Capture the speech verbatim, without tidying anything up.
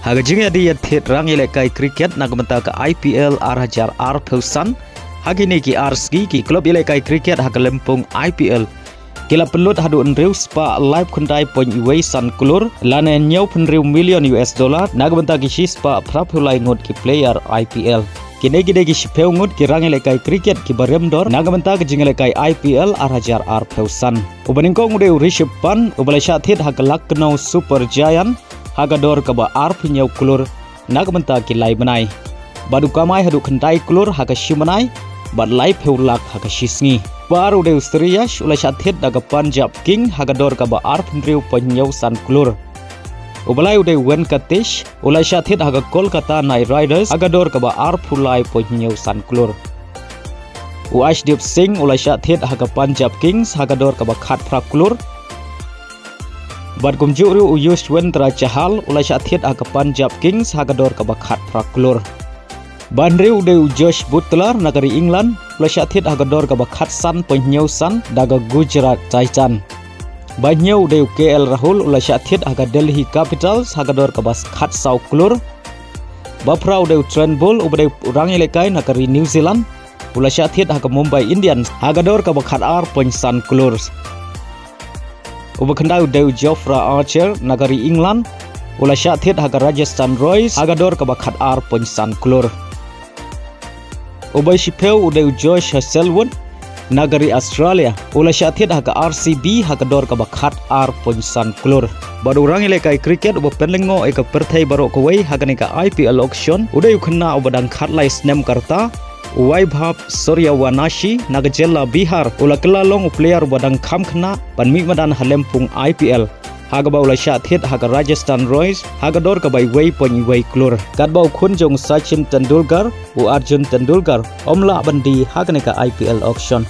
Ha ka jingïadie ïathied rang ïalehkai cricket na ka bynta ka I P L ar hajar arphew san, ha kine ki ar sngi ki club ïalehkai cricket ha ka lympung I P L ki la pynlut haduh hynriew spah laiphew khyndai point wei san klur lane hynñiewphew hynriew million U S dollar na ka bynta ki shispah phraphew lai ngut ki player I P L. Kine ki dei ki shiphew ngut ki rang ïalehkai cricket kiba rem dor na ka bynta ka jingïalehkai I P L ar hajar arphew san. Uba nyngkong u dei u Rishabh Pant uba la shah thied ha ka Lucknow Super Giant ha ka dor kaba arphew hynñiew klur na ka bynta ki lai bnai, bad u kamai haduh khyndai klur ha ka shi bnai bad laiphew lak ha ka shi sngi. Uba ar u dei u Shreyas, u la shah thied da ka Punjab King ha ka dor kaba arphew hynriew point hynñiew san klur. Uba lai u dei u Venkatesh, u la shah thied ha ka Kolkata Knight Riders ha ka dor kaba arphew lai point hynñiew san klur. U Arshdeep Singh u la shah thied ha ka Punjab Kings ha ka dor kaba khatphra klur. Bad kumjuh ruh u Yuzvendra Chahal u la shah thied ha ka Punjab Kings ha ka dor kaba khatphra klur. Uba hynriew u dei u Josh Buttler na ka ri England, u la shah thied ha ka dor kaba khatsan point hynñiew san da ka Gujarat Titan. Uba hynñiew u dei u K L Rahul, u la shah thied ha ka Delhi Capitals ha ka dor kaba khatsaw klur. Uba phra u dei u Trent Boult, uba dei u rang ïalehkai na ka ri New Zealand, u la shah thied ha ka Mumbai Indians ha ka dor kaba khatar point san klur. Uba khyndai u dei u Jofra Archer na ka ri England, u la shah thied ha ka Rajasthan Royals ha ka dor kaba khatar point san klur. Uba shiphew u dei u Josh Hazlewood na ka ri Australia, u la shah thied ha ka R C B ha ka dor kaba khatar point san klur. Bad u rang ïalehkai cricket uba pynlyngngoh ïa ka pyrthei baroh kawei ha kane ka I P L auction u dei u khynnah uba dang khatlai snem ka rta, u Vaibhav Suryavanshi na ka jylla Bihar, u la kylla long u player uba dang kham khynnah ban mih madan ha lympung I P L, ha kaba u la shah thied ha ka Rajasthan Royals ha ka dor kaba wei point wei klur. Katba u khun jong Sachin Tendulkar, u Arjun Tendulkar, um lah ban die ha kane ka I P L auction.